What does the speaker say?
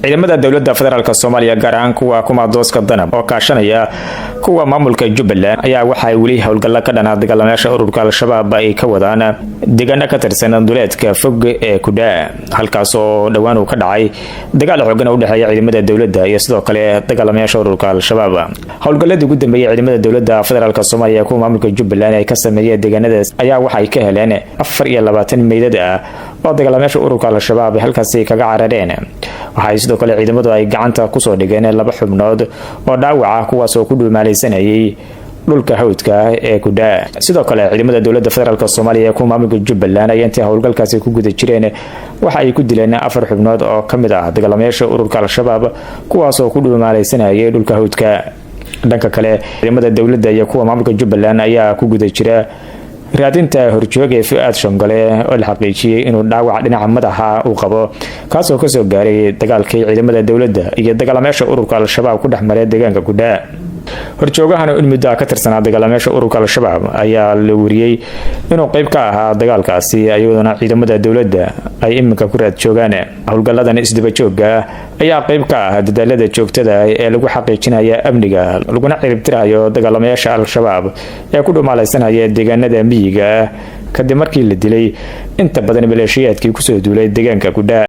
Ciidamada dowladda federaalk Soomaaliya, gaar ahaan kuwa kumaandooska Danab oo kaashanaya kuwa maamulka Jubbaland, ayaa waxay weli howlgallo ka dhana dagaalamayaasha ururka Al-Shabaab ay ka wadaan deegaano ka tirsan duleedka fog ee Kudhaa, halkaas oo dhowaan uu ka dhacay dagaal xoogan oo u dhexeeya ciidamada dowladda iyo sidoo kale dagaalamayaasha ururka Al-Shabaab. Howlgalladii ugu dambeeyay ciidamada dowladda federaalk Soomaaliya, kuwa maamulka Jubbaland ay ka sameeyeen deegaanadaas ayaa waxay ka heleen 24 meydad ah oo dagaalamayaasha ururka Al-Shabaab ay halkaasi kaga carareen. Waxay sidoo kale ciidamadu ay gacanta kusoo dhigeen laba xubnood oo dhaawaca, kuwaas oo ku dhuumaalaysanayay dhulka hawdka ee Kudhaa. Sidoo kale ciidamada dowladda federaalk Soomaaliya ee kuwa maamulka Jubbaland ayaa intay howlgalkaasi ku guda jireen waxa ay ku dileen afar xubnood oo ka mid ah dagaalamayaasha ururka Al-Shabaab, kuwaas oo ku dhuumaalaysanayay dhulka hawdka. Dhanka kale, ciidamada dowladda iyo kuwa maamulka Jubbaland ayaa ku guda jira raadinta horjooga Fu-aad Shongole oo la xaqiijiyey inuu dhaawac dhinaca madaxa uu qabo, kaasoo kasoo gaaray dagaalkii ciidamada dowladda iyo dagaalamayaasha ururka Al-Shabaab ku dhex maray deegaanka Kudhaa. Horjoogahan in muddo ka tirsanaa dagaalamayaasha ururka Al-Shabaab ayaa la wariyey inuu qeyb ka ahaa dagaalkaasi, iyadoona ciidamada dowladda ay iminka ku raad joogaan. Howlgalladan isdaba joogga ayaa qeyb ka ah dadaalada joogtada ee lagu xaqiijinaya amniga, laguna ciribtirayo dagaalamayaasha Al-Shabaab ee ku dhumaalaysanaya deegaanada miyiga, kadib markii la dilay inta badan maleeshiyaadkii kusoo duulay deegaanka Kudhaa.